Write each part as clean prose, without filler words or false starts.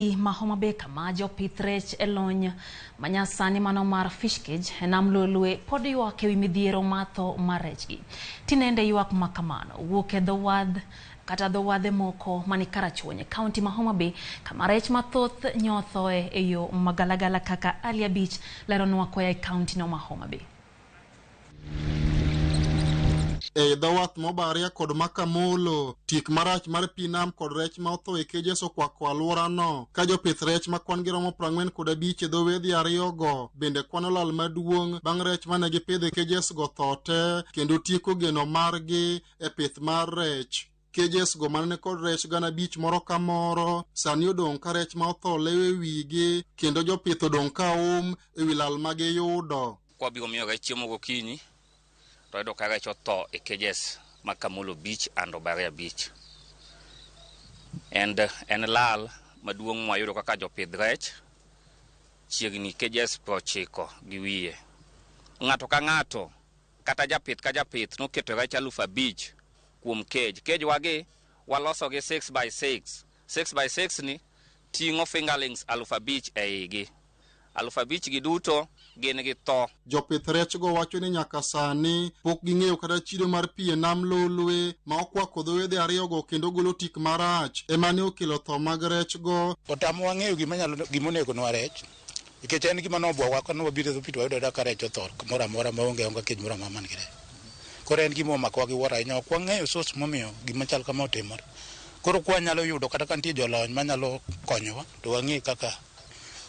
Ma Homa Bay kama jopith rech e lony manyasani mano mar fish cage e nam Lolwe pod ywak ewi midhiero mar tho mar rechgi. Tinende ywak ma kamano wuok e dho wadh kata dho wadhe moko mani Karachuonyo e kaunti ma Homa Bay kama rech mathoth nyothoe e yo magalagala kaka Ali Abich leronwa koya e kaunti no ma Homa Bay. E dho wath Mobaria kod Makamolo, tik marach mar pi nam kod rech ma otho e cages okwako alworano, ka jopith rech ma kwan gi romo 45 e dho wedhe ariyogo bende kwano lal maduong' bang' rech mane gipidho e cages go tho te kendo tieko geno margi e pith mar rech. Cages go mane kod rech 5,000 moro ka moro sani odong' ka rech ma otho lewo e wigi kendo jopith odong' ka um ewi lal ma giyudo. Kwabiro miyo rech chiemo gokinyi to wayudo ka rech otho e cages mag Kamolo Beach and Obaria Beach. And en lal maduong' mwayudo kaka jopidh rech chiegni cages 90 gi wiye. Ng'ato ka ng'ato kata japith ka japith noketo rech 5,000 kuom cage. Cage wagi waloso gi 6 by 6. 6 by 6 ni ting'o fingerlings 5,000 e igi. 5,000 gi duto gin gi tho. Jopith rech go wacho ni nyaka sani pok ging'eyo kata chido mar pi e nam Lolwe ma okwako dho wedhe ariyogo kendo golo tik marach ema ne okelo tho mag rech go. Otamowa ng'eyo gima nyalo gima onegonwa rech nikech en gima nobwogowa ka nwabiro e dho pi to wayudo ka rech otho kamoro amora maonge onge cage moro amora man gi rech. Koro en gima omakowa gi wuoro ahinya ok wang'eyo source momiyo gima chal kama otimore. Koro kwanyalo yudo kata ka nitie jolony manyalo konyowa to wang'e kaka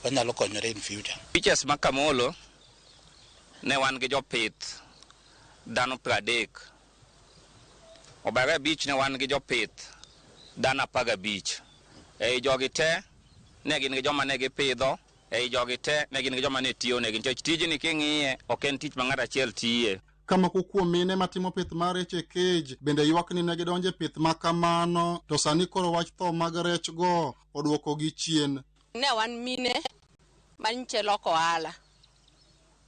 wanyalo konyore in future. Beaches ma Kamolo ne wan gi jopith dhano 30. Obaria Beach ne wan gi jopith dhano 15. Ei jogi te ne gin gi joma ne gipidho, ei jogi te ne gin gi joma ne tiyo negi nikech tijni king'iye ok en tich ma ng'ato achiel tiye. Ka moko kuom mine matimo pith mar rech e cage bende ywak ni ne gidonjo e pith ma kamano to sani koro wach tho mag rech go oduokogi chien. Ne wan mine manyiche loko ohala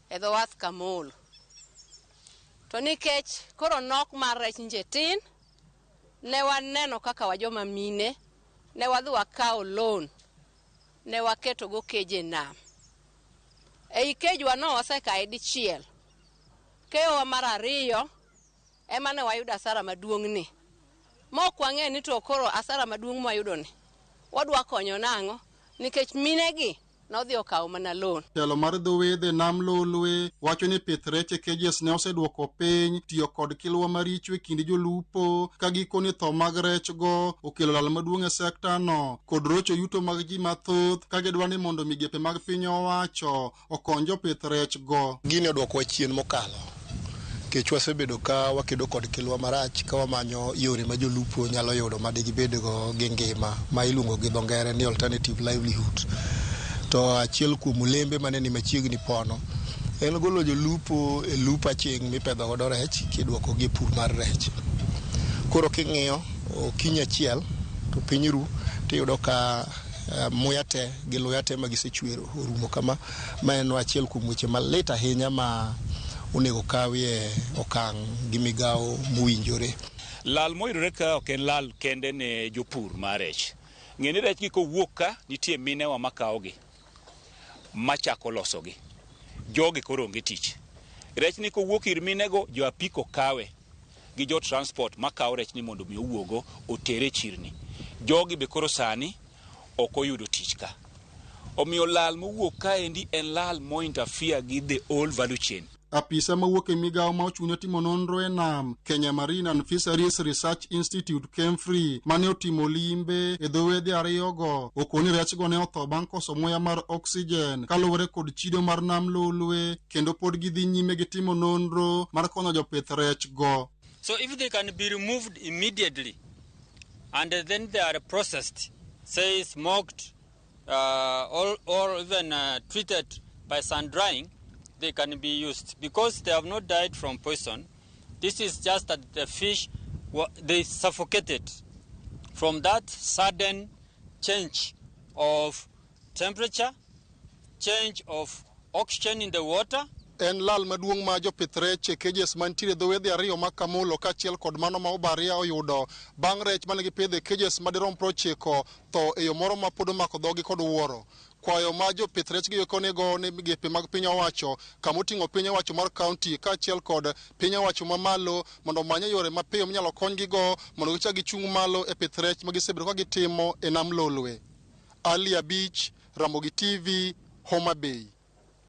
e dho wath Kamolo. To nikech koro nok mar rech nje tin, ne waneno kaka wajoma mine, ne wadhi wakawo loan, ne waketo go cage e nam. Ei cage wa no wasekaye dichiel. Keyowa mar ariyo ema ne wayudo asara maduong' ni. Mok wang'eyo ni to koro asara maduong' mwayudo ni, wadwa konyo nang'o? Nikech minegi nodhi okawo mana loan. Telo mar dho wedhe nam Lolwe wacho ni pith rech e cages ne oseduoko piny tiyo kod kilwa maricho e kind jolupo ka gikone tho mag rech go okelo lal maduong' e sekta no kod rocho yuto mag ji mathoth ka gidwa ni mondo migepe mag piny owacho okony jopith rech go. Gini oduokowa chien mokalo nikech wasebedo ka wakedo kod kilwa marach ka wamanyo yore ma jolupo nyalo yudo ma digibedgo gi ngima ma iluongo gi dho ngere ni alternative livelihood. To achiel kuom olembe mane ni machiegni pono en golo jolupo e lupo aching' mipedho godo rech kiduoko gi e pur mar rech. Koro king'iyo okinyi achiel to piny ru tiyudo ka muya te gi luya te ma gisechwero orumo kama. Ma en achiel kuom weche malit ahinya ma onego kawie okang' gi migawo mowinjore. Lal moyudore ka ok en lal kende ne jopur mar rech. Ng'e ni rech gi kowuok ka nitie minewa makawogi machako losogi. Jogi koro onge tich. Rech ni kowuok ir minego jo apiko kawe gi jo transport makawo rech ni mondo mi owuogo otere chirni. Jogi be koro sani ok oyudo tich ka. Omiyo lal mowuok kaendi en lal mo interfere gi the whole value chain. Apisa mawuok e migawo ma ochung'ne timo nonro e nam Kenya Marine and Fisheries Research Institute KEMFRI mane otimo limbe e dho wedhe ariyogo okoni rechgo ne otho bang' koso muya mar oxygen kaluwore kod chido mar nam Lolwe kendo pod gidhi nyime gi timo nonro mar konyo jopith rech go. So if they can be removed immediately and then they are processed, say smoked or even treated by sun drying, they can be used because they have not died from poison. This is just that the fish, they suffocated from that sudden change of temperature, change of oxygen in the water. En lal maduong' ma jopith rech e cages mantiere e dho wedhe ariyo mag Kamolo kaachiel kod mano ma Obaria oyudo bang' rech mane gipidho e cages madirom 90 tho e yo moro ma pod omako dhogi kod wuoro. Kwayo ma jopith rech gi eko nigo ne migepe mag piny owacho kama oting'o piny owacho mar kaunti kaachiel kod piny owacho mamalo mondo omanye yore mapiyo minyalo konygigo mondo gichak gichung' malo e pith rech ma gisebedo ka gitimo e nam Lolwe. Ali Abich, Ramogi TV, Homa Bay.